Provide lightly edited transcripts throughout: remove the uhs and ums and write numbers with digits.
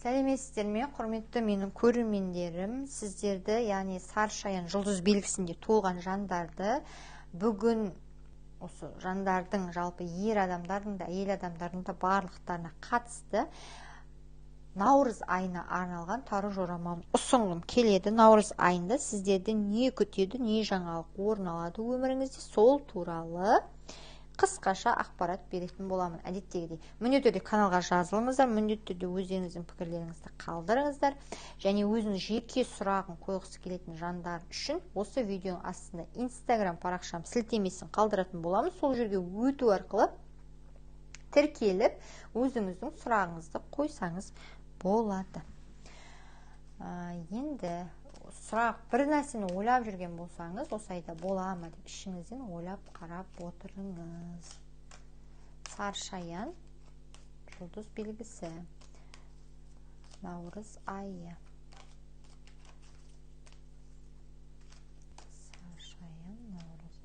Сәлеметсіздер ме, құрметті менің көрермендерім, сіздерді, яғни сары шаян жұлдыз белгісінде туылған жандарды бүгін осы жандардың, жалпы ер адамдардың да, әйел адамдардың да барлықтарына қатысты наурыз айына арналған таро жорамалын ұсынғым келеді. Наурыз айында сіздерді не күтеді, не жаңалық орын алады өміріңізде, сол туралы қысқаша ақпарат беретін боламын. Әдеттегідей міндетті түрде каналға жазылыңыздар, міндетті түрде өздеріңіздің пікірлеріңізді қалдырыңыздар және өзінің жеке сұрағын қойғысы келетін жандар үшін осы видеоның астында Instagram парақшам сілтемесін қалдыратын боламын. Сол жерге өту арқылы тіркеліп, өзіңіздің сұрағыңызды қойсаңыз болады. Енді сұрақ, бір нәрсені ойлап жүрген болсаңыз, осы айда бола ма деп ішіңізден ойлап қарап отырыңыз. Сары шаян жұлдыз белгісі, наурыз айы. Сары шаян, наурыз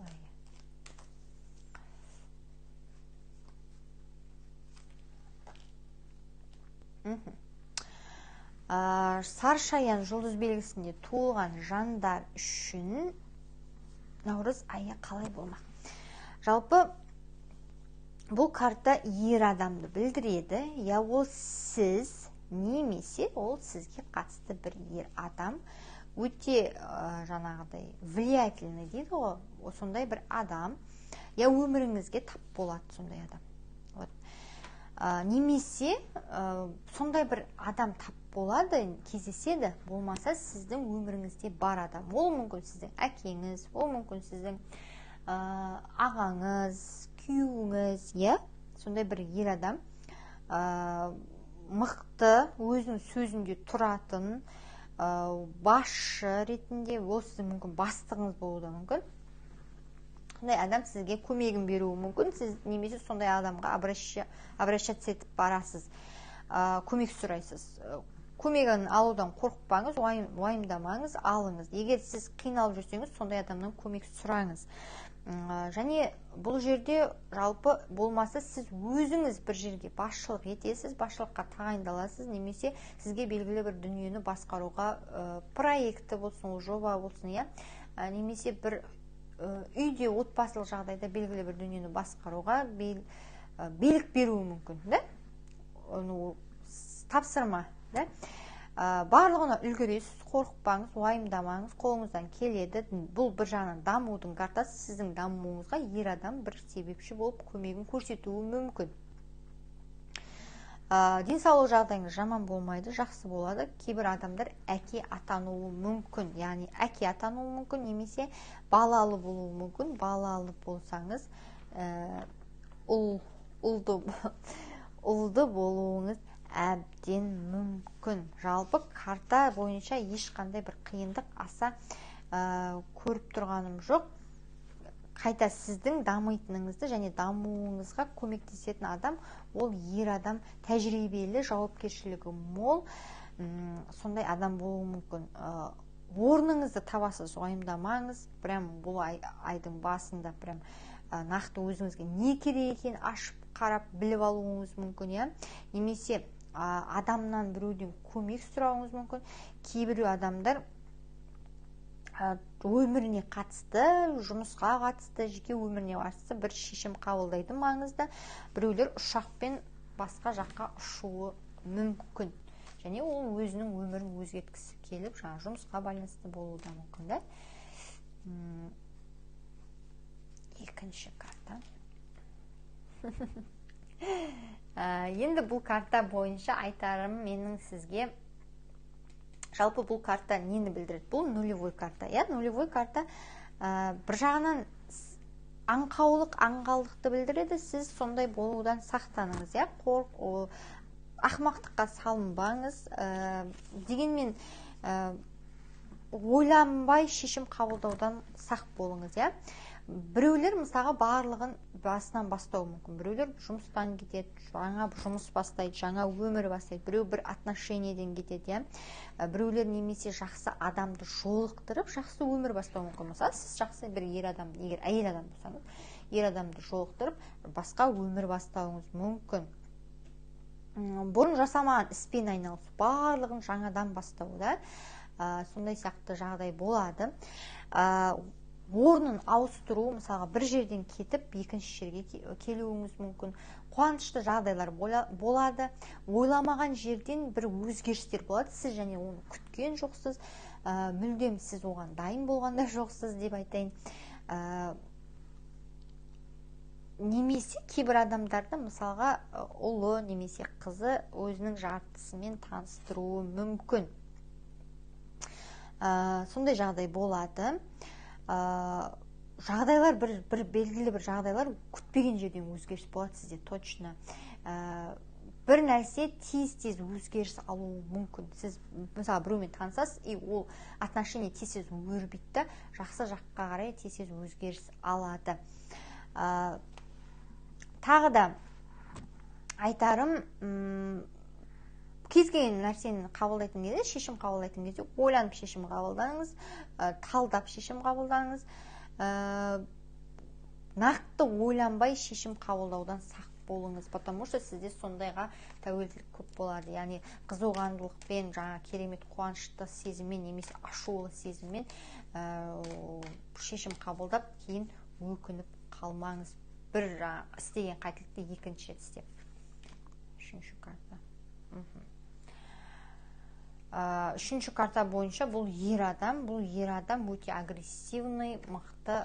айы. Сары шаян жұлдыз белгісінде туылған жандар үшін наурыз айы қалай болмақ? Жалпы бұл карта ер адамды білдіреді, я ол сіз немесе ол сізге қатысты бір ер адам, өте жаңағыдай влиятельный дейді ғой, сондай бір адам, я өміріңізге тап болады сондай адам. Вот. Немесе сондай бір адам тап болады, кездеседі, болмаса сіздің өміріңізде бар адам. Ол мүмкін сіздің әкеңіз, ол мүмкін сіздің ағаңыз, күйеуіңіз, иә, сондай бір ер адам, мықты, өзінің сөзінде тұратын, басшы ретінде, ол сіздің мүмкін бастығыңыз болуы да мүмкін. Сондай адам сізге көмегін беруі мүмкін, сіз немесе сондай адамға обращаться етіп барасыз, көмек сұрайсыз. Көмегін алудан қорықпаңыз, уайымдамаңыз, алыңыз. Егер сіз қиналып жүрсеңіз, сондай адамнан көмек сұраңыз. Және бұл жерде жалпы болмаса сіз өзіңіз бір жерге басшылық етесіз, басшылыққа тағайындаласыз, немесе сізге белгілі бір дүниені басқаруға, проекті болсын, ол жоба болсын, иә, немесе бір үйде отбасылық жағдайда белгілі бір дүниені басқаруға билік беруі мүмкін, да? Ну, тапсырма, да? Барлығына үлгересіз, қорықпаңыз, уайымдамаңыз, қолыңыздан келеді. Бұл бір жағынан дамудың картасы, сіздің дамуыңызға ер адам бір себепші болып көмегін көрсетуі мүмкін. Денсаулық жағдайыңыз жаман болмайды, жақсы болады. Кейбір адамдар әке атануы мүмкін, яғни әке атануы мүмкін, немесе балалы болуы мүмкін. Балалы болсаңыз, ұлды болуыңыз әбден мүмкін. Жалпы карта бойынша ешқандай бір қиындық аса көріп тұрғаным жоқ. Қайта сіздің дамитыныңызды және дамуыңызға көмектесетін адам ол ер адам, тәжірибелі, жауапкершілігі мол, сондай адам болуы мүмкін. Орныңызды табасыз, уайымдамаңыз. Прям бұл айдың басында прям нақты өзіңізге не керек екенін ашып қарап біліп алуыңыз мүмкін, иә? Немесе адамнан, біреуден көмек сұрауыңыз мүмкін. Кейбір адамдар өміріне қатысты, жұмысқа қатысты, жеке өміріне қатысты бір шешім қабылдайды маңызды. Біреулер ұшақпен басқа жаққа ұшуы мүмкін. Және ол өзінің өмірін өзгерткісі келіп, жаңа жұмысқа байланысты болуы да мүмкін, да? Екінші карта. Енді бұл карта бойынша айтарым менің сізге. Жалпы бұл карта нені білдіреді? Бұл нулевой карта. Иә, нулевой карта бір жағынан аңқаулық, аңғалдықты білдіреді. Сіз сондай болудан сақтаныңыз, иә, ақымақтыққа салынбаңыз. Дегенмен ойланбай шешім қабылдаудан сақ болыңыз, иә. Біреулер мысалға барлығын басынан бастауы мүмкін. Біреулер жұмыстан кетеді, жаңа жұмыс бастайды, жаңа өмір бастайды. Біреу бір отношениеден кетеді, иә. Біреулер немесе жақсы адамды жолықтырып, жақсы өмір бастауы мүмкін. Мысалы, сіз жақсы бір ер адам, егер әйел адам болсаңыз, ер адамды жолықтырып, басқа өмір бастауыңыз мүмкін. Бұрын жасамаған іспен айналысу, барлығын жаңадан бастау да, сондай сияқты жағдай болады. Орнын ауыстыру, мысалға бір жерден кетіп екінші жерге келуіңіз мүмкін. Қуанышты жағдайлар болады. Ойламаған жерден бір өзгерістер болады. Сіз және оны күткен жоқсыз, мүлдем сіз оған дайын болған да жоқсыз деп айтайын. Немесе кейбір адамдарды, мысалға, ұлы немесе қызы өзінің жартысымен таныстыруы мүмкін. Сондай жағдай болады. Жағдайлар бір белгілі бір жағдайлар күтпеген жерден өзгеріс болады сізде точно. Бір нәрсе тез-тез өзгеріс алуы мүмкін. Сіз мысалы біреумен танысасыз, и ол отношение тез-тез өрбиді да, жақсы жаққа қарай тез-тез өзгеріс алады. Тағы да айтарым, кез келген нәрсені қабылдайтын кезде, шешім қабылдайтын кезде ойланып шешім қабылдаңыз, талдап шешім қабылдаңыз, нақты ойланбай шешім қабылдаудан сақ болыңыз, потому что сізде сондайға тәуелділік көп болады. Яғни қызуқандылықпен, жаңа керемет қуанышты сезіммен немесе ашулы сезіммен шешім қабылдап, кейін өкініп қалмаңыз. Бір жаңа істеген қателікті екінші рет істеп. Үшінші карта. Үшінші карта бойынша бұл ер адам, бұл ер адам өте агрессивный, мықты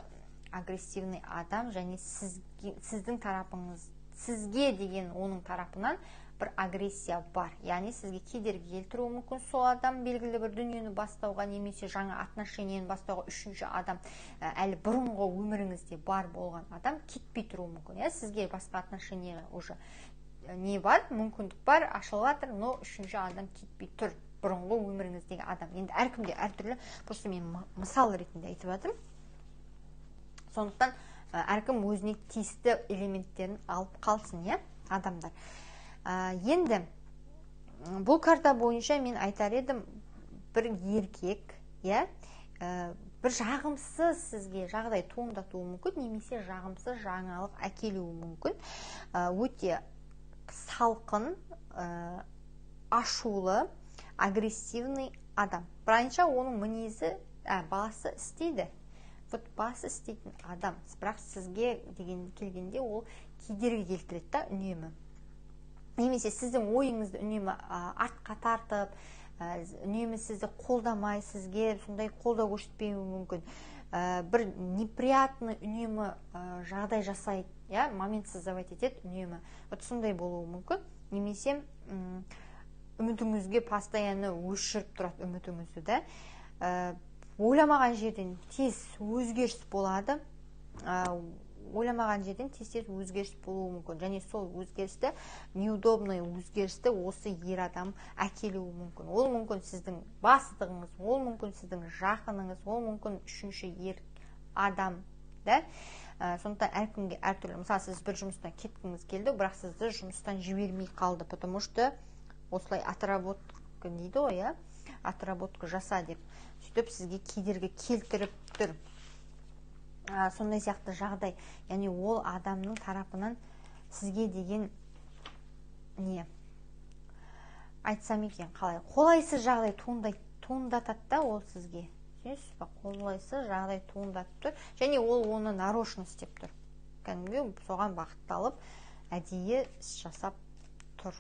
агрессивный адам, және сіздің тарапыңыз, сізге деген оның тарапынан бір агрессия бар. Яғни сізге кедергі келтіруі мүмкін сол адам белгілі бір дүниені бастауға немесе жаңа отношениені бастауға. Үшінші адам, әлі бұрынғы өміріңізде бар болған адам кетпей тұруы мүмкін. Иә, сізге басқа отношение уже не бар, мүмкіндік бар, ашылып жатыр, но үшінші адам кетпей тұр, бұрынғы өміріңіздегі адам. Енді әркімде әртүрлі, просто мен мысал ретінде айтып жатырмын. Сондықтан әркім өзіне тиісті элементтерін алып қалсын, иә, адамдар. Енді бұл карта бойынша мен айтар едім, бір еркек, иә, бір жағымсыз сізге жағдай туындатуы мүмкін, немесе жағымсыз жаңалық әкелуі мүмкін. Өте салқын, ашулы, агрессивный адам. Бірінші оның мінезі, басы істейді. Вот басы істейтін адам. Бірақ сізге деген келгенде ол кедергі келтіреді да үнемі. Немесе сіздің ойыңызды үнемі артқа тартып, үнемі сізді қолдамай, сізге сондай қолдау көрсетпеуі мүмкін. Бір неприятный үнемі жағдай жасайды, иә, момент создавать етеді үнемі. Вот сондай болуы мүмкін. Немесе үмітіңізге постоянно өшіріп тұрады үмітіңізді да. Ойламаған жерден тез өзгеріс болады. Ойламаған жерден тез-тез өзгеріс болуы мүмкін. Және сол өзгерісті, неудобный өзгерісті осы ер адам әкелуі мүмкін. Ол мүмкін сіздің бастығыңыз, ол мүмкін сіздің жақыныңыз, ол мүмкін үшінші ер адам, да? Сондықтан әркімге әртүрлі. Мысалы, сіз бір жұмыстан кеткіңіз келді, бірақ сізді жұмыстан жібермей қалды, потому что осылай отработка дейді ғой, иә? Отработка жаса деп. Сөйтіп сізге кедергі келтіріп тұр. Сондай сияқты жағдай. Яғни ол адамның тарапынан сізге деген не айтсам екен, қалай қолайсыз жағдай туындатады да ол сізге. Түсінесіз ба? Қолайсыз жағдай туындатып тұр. Және ол оны нарочно істеп тұр. Кәдімгі соған бағытталып әдейі іс жасап тұр.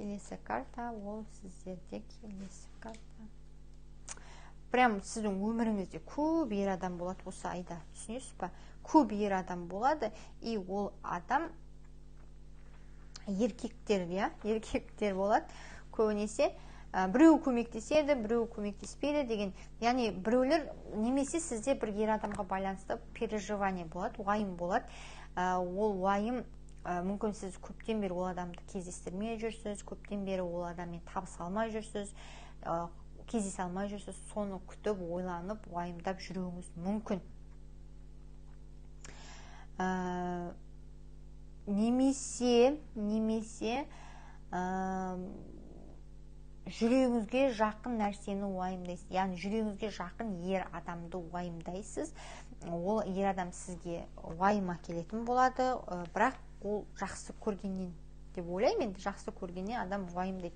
Келесі карта, ол сіздерде келесі карта. Прям сіздің өміріңізде көп ер адам болады осы айда, түсінесіз ба? Көп ер адам болады, и ол адам еркектер, иә, еркектер болады көбінесе. Біреу көмектеседі, біреу көмектеспейді деген. Яғни біреулер, немесе сізде бір ер адамға байланысты переживание болады, уайым болады. Ол уайым, мүмкін сіз көптен бері ол адамды кездестірмей жүрсіз, көптен бері ол адаммен табыса алмай жүрсіз, кездесе алмай жүрсіз, соны күтіп, ойланып, уайымдап жүруіңіз мүмкін. Немесе жүрегіңізге жақын нәрсені уайымдайсыз, яғни жүрегіңізге жақын ер адамды уайымдайсыз. Ол ер адам сізге уайым әкелетін болады, бірақ ол жақсы көргеннен деп ойлаймын. Енді жақсы көргеннен адам уайымдайды.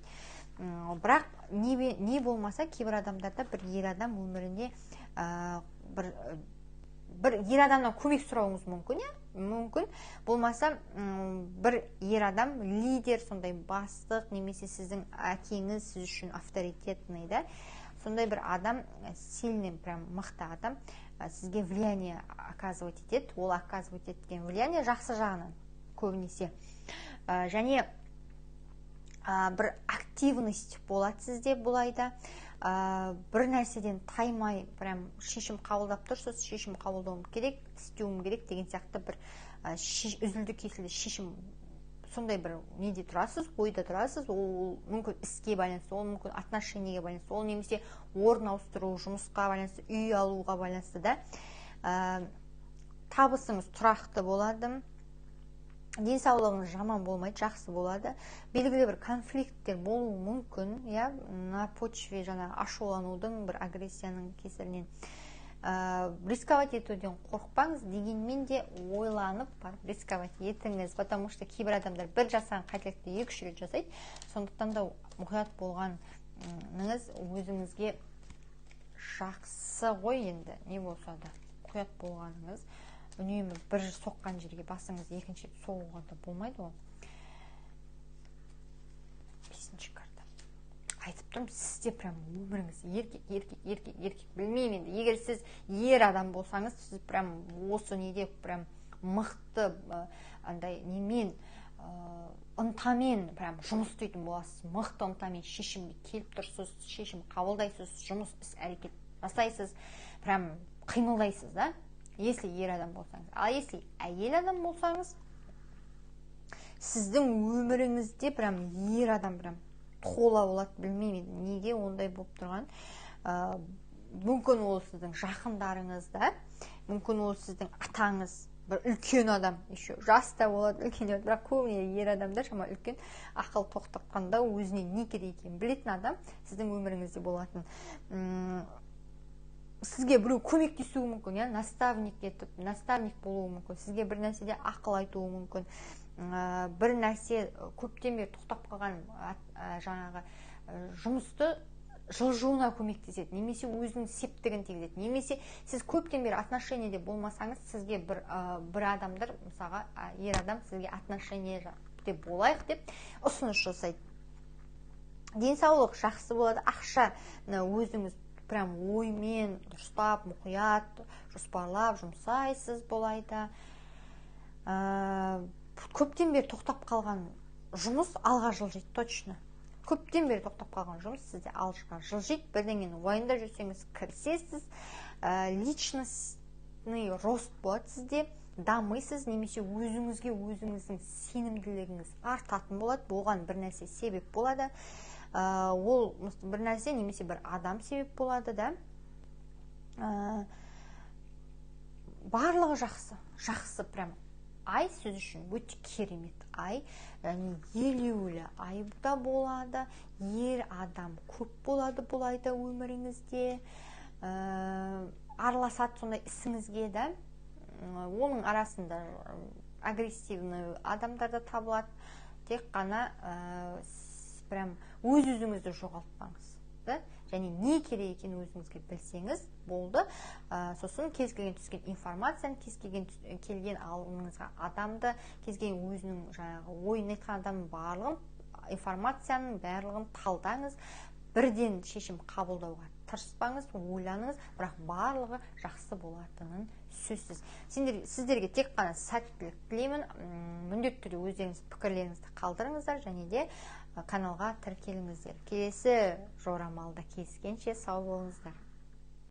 Бірақ не болмаса, кейбір адамдарда бір ер адам өмірінде бір ер адамнан көмек сұрауыңыз мүмкін, иә, мүмкін. Болмаса, бір ер адам лидер, сондай бастық, немесе сіздің әкеңіз сіз үшін авторитетный да, сондай бір адам, сильный, прям мықты адам сізге влияние оказывать етеді. Ол оказывать еткен влияние жақсы жағынан көбінесе. Және бір активность болады сізде бұл айда. Бір нәрседен таймай, прям шешім қабылдап тұрсыз, шешім қабылдауым керек, істеуім керек деген сияқты бір үзілді кесілді шешім, сондай бір неде тұрасыз, ойда тұрасыз. Ол мүмкін іске байланысты, ол мүмкін отношение ге байланысты, ол немесе орын ауыстыру, жұмысқа байланысты, үй алуға байланысты да. Табысыңыз тұрақты болады, денсаулығыңыз жаман болмайды, жақсы болады. Белгілі бір конфликттер болуы мүмкін, иә, на почве жаңағы ашуланудың, бір агрессияның кесірінен. Рисковать етуден қорықпаңыз, дегенмен де ойланып барып рисковать етіңіз, потому что кейбір адамдар бір жасаған қателікті екі үш рет жасайды. Сондықтан да мұқият болғаныңыз өзіңізге жақсы ғой. Енді не болса да мұқият болғаныңыз, үнемі бір соққан жерге басыңыз екінші рет соғуға да болмайды ғой. Бесінші карта. Айтып тұрмын, сізде прям өміріңіз еркек, еркек, еркек, еркек. Білмеймін енді, егер сіз ер адам болсаңыз, сіз прям осы неде прям мықты андай немен, ынтамен прям жұмыс істейтін боласыз. Мықты ынтамен шешімге келіп тұрсыз, шешім қабылдайсыз, жұмыс, іс әрекет жасайсыз, прям қимылдайсыз да, если ер адам болсаңыз. Ал если әйел адам болсаңыз, сіздің өміріңізде прям ер адам прям тола болады. Білмеймін енді неге ондай болып тұрған. Мүмкін ол сіздің жақындарыңыз да, мүмкін ол сіздің атаңыз, бір үлкен адам, еще жас та болады, үлкен де болады, бірақ көбіне ер адамдар шамалы үлкен, ақыл тоқтатқанда өзіне не керек екенін білетін адам сіздің өміріңізде болатын. Сізге біреу көмектесуі мүмкін, иә, наставник етіп, наставник болуы мүмкін, сізге бір нәрседе ақыл айтуы мүмкін. Бір нәрсе көптен бері тоқтап қалған жаңағы жұмысты жылжуына көмектеседі немесе өзінің септігін тигізеді, немесе сіз көптен бері отношение де болмасаңыз, сізге бір адамдар, мысалға, ер адам сізге отношение де болайық деп ұсыныс жасайды. Денсаулық жақсы болады. Ақшаны өзіңіз прям оймен дұрыстап, мұқият жоспарлап жұмсайсыз бұл айда. Көптен бері тоқтап қалған жұмыс алға жылжиды. Точно, көптен бері тоқтап қалған жұмыс сізде алға жылжиды. Бірдеңені уайымдап жүрсеңіз, кірісесіз. Личностный рост болады сізде, дамисыз немесе өзіңізге өзіңіздің сенімділігіңіз артатын болады. Оған бір нәрсе себеп болады. Ол бір нәрсе немесе бір адам себеп болады да. Барлығы жақсы, жақсы. Прям ай сіз үшін өте керемет ай және елеулі ай да болады. Ер адам көп болады бұл айда өміріңізде, араласады сондай ісіңізге да. Оның арасында агрессивный адамдар да табылады. Тек қана прям өз өзіңізді жоғалтпаңыз да, және не керек екенін өзіңізге білсеңіз болды. Сосын кез келген түскен информацияны, кез келген келген алдыңызға адамды, кез келген өзінің жаңағы ойын айтқан адамның барлығын, информацияның барлығын талдаңыз. Бірден шешім қабылдауға тырыспаңыз, ойланыңыз, бірақ барлығы жақсы болатынын сөзсіз. Сіздерге тек қана сәттілік тілеймін. Міндетті түрде өздеріңіз пікірлеріңізді қалдырыңыздар және де каналға тіркеліңіздер. Келесі жорамалда кездескенше сау болыңыздар.